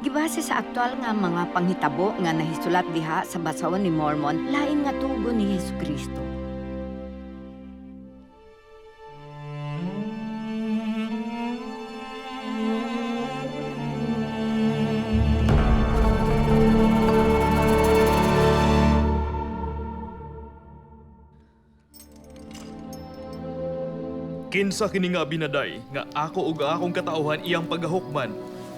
Gibase sa aktual nga mga panghitabo nga nahisulat diha sa basahon ni Mormon, lain nga tugon ni Hesukristo. Kinsa kini nga binaday nga ako ug akong katawhan iyang pagahukman?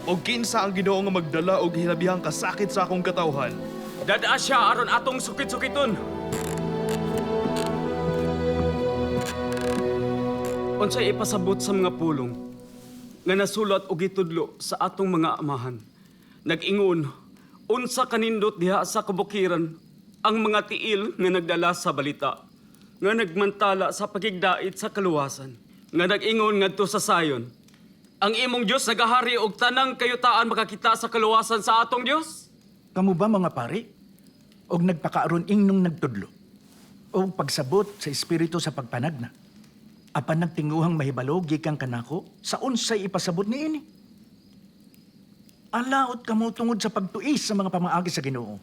O kinsa ang Ginoo nga magdala og hilabihang kasakit sa akong katawhan? Dada siya aron atong sukit-sukiton. Unsay ipasabot sa mga pulong nga nasulat og gitudlo sa atong mga amahan. Nag-ingon, unsa kanindot diha sa kabukiran ang mga tiil nga nagdala sa balita, nga nagmantala sa pagigdait sa kaluwasan, nga nag-ingon ngadto sa sayon. Ang imong Dios nagahari og tanang kayutaan makakita sa kaluwasan sa atong Dios. Kamo ba mga pari? Og nagpakaaron ingnong nagtudlo? O pagsabot sa espiritu sa pagpanagna? Apan nagtinguhang mahibalo gikan kanako sa unsay ipasabot niini? Alaot kamo tungod sa pagtuis sa mga pamaagi sa Ginoo.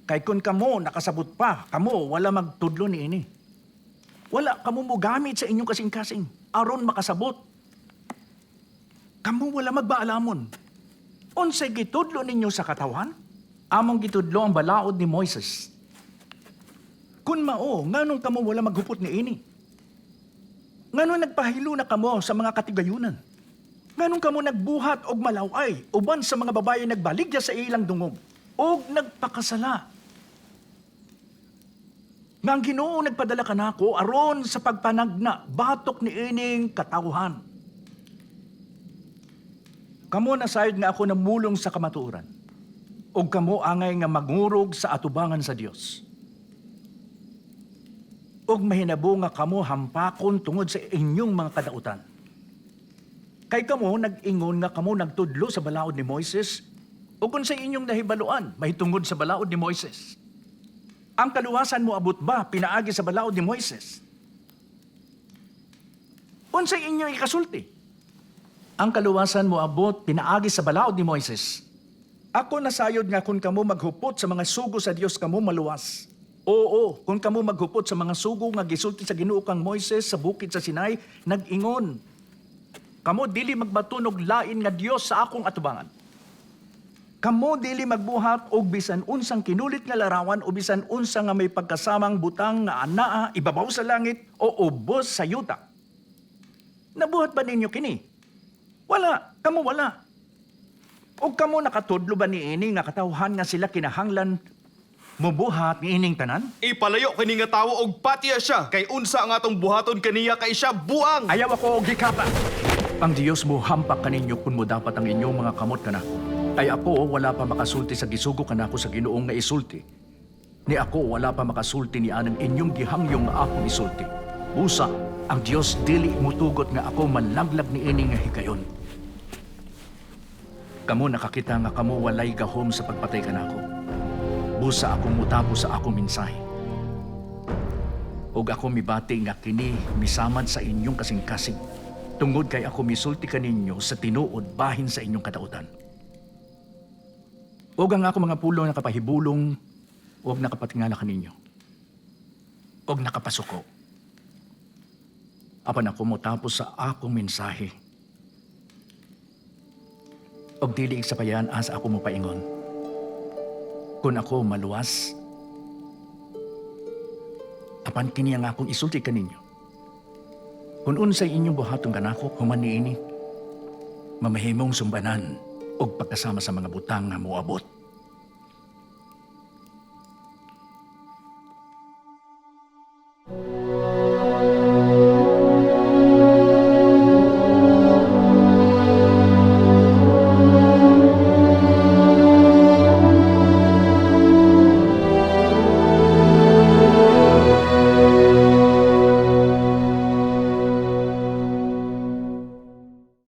Kay kun kamo nakasabot pa, kamo wala magtudlo niini. Wala kamo mogamit sa inyong kasing-kasing aron makasabot. Kamo wala magbaalamon. Unsay gitudlo ninyo sa katawan? Among gitudlo ang balaod ni Moises. Kun mao, nganong kamo wala maghupot niini? Nganong nagpahilo na kamo sa mga katigayunan? Nganong kamo nagbuhat og malaway uban sa mga babae nagbaligya sa ilang dungog og nagpakasala? Nga ang Ginoo nagpadala kanako aron sa pagpanagna batok niining katawhan. Kamo nasayod nga ako namulong sa kamatuoran. Ug kamo angay nga mangurog sa atubangan sa Dios. Ug mahinabo nga kamo hampakon tungod sa inyong mga kadautan. Kay kamo nag-ingon nga kamo nagtudlo sa balaod ni Moises ug kung sa inyong nahibaluan mahitungod sa balaod ni Moises. Ang kaluwasan mo abot ba pinaagi sa balaod ni Moises? Unsay inyong ikasulti? Ang kaluwasan mo abot pinaagi sa balaod ni Moises. Ako nasayod nga kung kamo maghupot sa mga sugo sa Dios kamo maluwas. Oo, kung kamo maghupot sa mga sugo nga gisulti sa Ginoo kang Moises sa bukid sa Sinai, nag-ingon. Kamo dili magbatunog lain nga Dios sa akong atubangan. Kamo dili magbuhat og bisan unsang kinulit nga larawan o bisan unsa nga may pagkasamang butang nga anaa ibabaw sa langit o ubos sa yuta. Nabuhat ba ninyo kini? Wala, kamo wala. O kamo nakatudlo ba niini nga katawhan nga sila kinahanglan mubuhat niining tanan? Ipalayo kini nga tawo og patiya siya kay unsa ang atong buhaton kaniya kay siya buang. Ayaw ako og gikapa. Ang Dios mo hampak kaninyo kun mo dapat ang inyong mga kamot kanako. Kay ako wala pa makasulti sa gisugo kanako sa Ginoong nga isulti. Ni ako wala pa makasulti ni anang inyong gihangyong nga akong isulti. Busa, ang Dios dili mutugot nga ako malaglag niini nga higayon. Kamo nakakita nga kamo walay gahom sa pagpatay kanako. Busa ako mutapos sa akong mensahe. Ug ako mibati nga kini misamad sa inyong kasing-kasing. Tungod kay ako misulti kaninyo sa tinuod bahin sa inyong kadautan. Ug ang ako mga pulong nakapahibulong ug nakapatingala kaninyo. Ug nakapasuko. Apan ako motapos sa akong mensahe. Ug dili igsapayan asa ako mopaingon. Kung ako maluwas, apan kini ang akong isulti kaninyo. Kung unsay inyong buhaton kanako, human niini, mamahimong sumbanan og pagkasama sa mga butang nga moabot.